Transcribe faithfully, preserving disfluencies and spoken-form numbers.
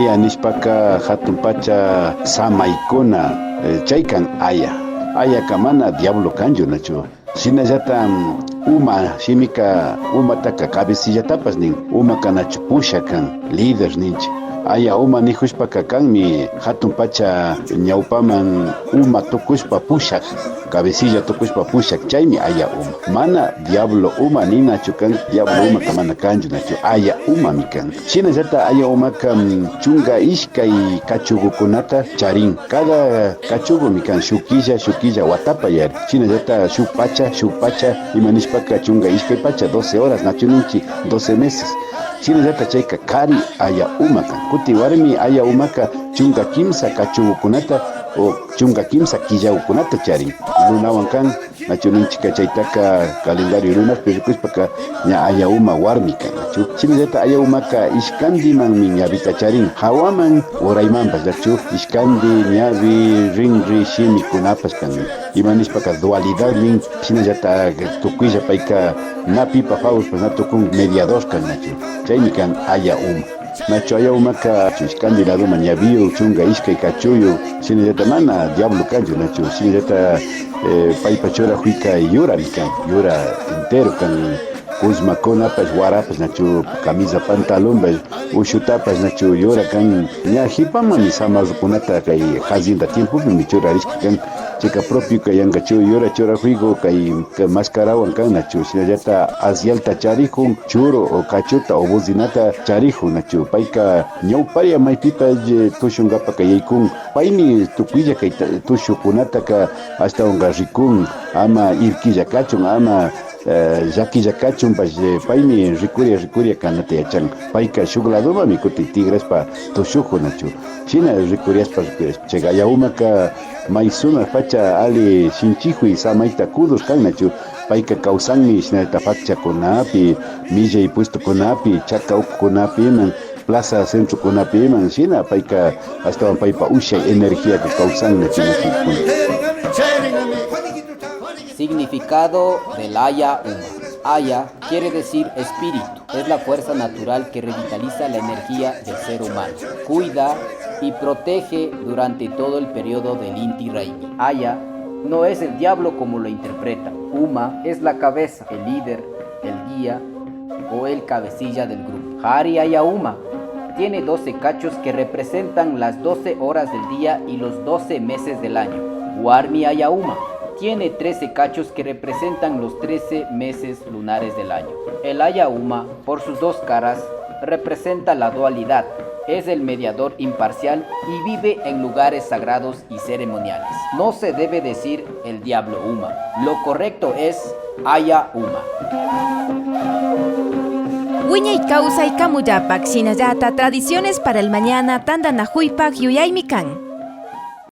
Aya nishpaka hatun pacha samaykuna, eh, chay kan aya. Ayaka mana diablo kanchu, nachu. Shinallata, mm, uma shimika, umataka cabecillatapash nin. Umaka nachu pushak kan, líder ninchi. Aya uma nijushpaka kanmi hatun pacha ñawpaman uma tukushpa pushak, cabecilla tukushpa pushak, chaymi aya uma. Mana diablo uma ninachu kan, diablo umaka mana kanchu nachu, aya umami kan. Shinallata aya umaka, mm, chunka ishkay kachugukunata charin. Cada kachugumi kan shuk killa, shuk killa watapa yari. Shinallata shuk pacha, shuk pacha, ima nishpaka chunka ishkay pacha, doce horas, nachu ninchi, doce meses. Shinallata chayka kari aya uma kan. Kuti warmi aya umaka chunka kimsa kachugukunata o chunka kimsa killagukunata charin. Lunawan kan, nachu ninchika chaytaka calendario lunaspi rikushpaka ña aya uma warmi kan, nachu. Shinallata aya umaka ishkandimanmi ñawita charin. Hawaman uraymanpash, nachu. Ishkandi, ñawi, rinri, shimikunapash kan. Ima nishpaka dualidad nin, shinallata tukuylla payka na pipa favorpash na tukun, mediador kan, nachu. Chaymi kan aya uma. Nachu aya umaka ishkandi ladoman ñawiyu, chunka ishkay kachuyu, shinallata mana diablo kanchu, nachu. Shinallata, eh, paypa churajuyka yurami kan, yura entero kan, kullmakunapash, warapash, nachu, camisa pantalonpash, ushutapash, nachu, yura kan. Ña jipamanmi samarrukunata kay hacienda tiempopimi churarishka kan. Chayka propioka yanka chu-, yura churajuyku kay, kay mascarawan kan, nachu. Shinallata axialta charijun, churu o kachuta o bocinata charijun, nachu. Payka ñawparia maypipash, eh, tushunkapaka yaykun. Paymi tukuylla kay ta-, tushukunataka ashtawanka rikun, ama irkilla kachun, ama, eh, llakilla kachunpash, eh, paymi rikuria, rikuria kanata yachan. Payka shuk ladomanmi kutin tigrashpa tushujun, nachu. Shina rikuriashpa, rikuriashpa. Chayka aya umaka may sumak pacha ali shinchijuy samayta kudur kan, nachu. Payka kawsanmi shinallata pakchakunapi, millay puestokunapi, chaka ukukunapiman, plaza centrokunapiman, shina payka ashtawan paypa ushay energiaka kawsan, nachu, nachu. Significado del aya uma. Aya quiere decir espíritu. Es la fuerza natural que revitaliza la energía del ser humano, cuida y protege durante todo el periodo del Inti Raymi. Aya no es el diablo como lo interpretan. Uma es la cabeza, el líder, el guía o el cabecilla del grupo. Hari Aya Uma tiene doce cachos que representan las doce horas del día y los doce meses del año. Warmi Aya Uma tiene trece cachos que representan los trece meses lunares del año. El Aya Uma, por sus dos caras, representa la dualidad. Es el mediador imparcial y vive en lugares sagrados y ceremoniales. No se debe decir el diablo Uma. Lo correcto es Aya Uma. Wiñay kawsay kamullapak, shinallata tradiciones para el mañana tantanakuypak yuyaymi kan.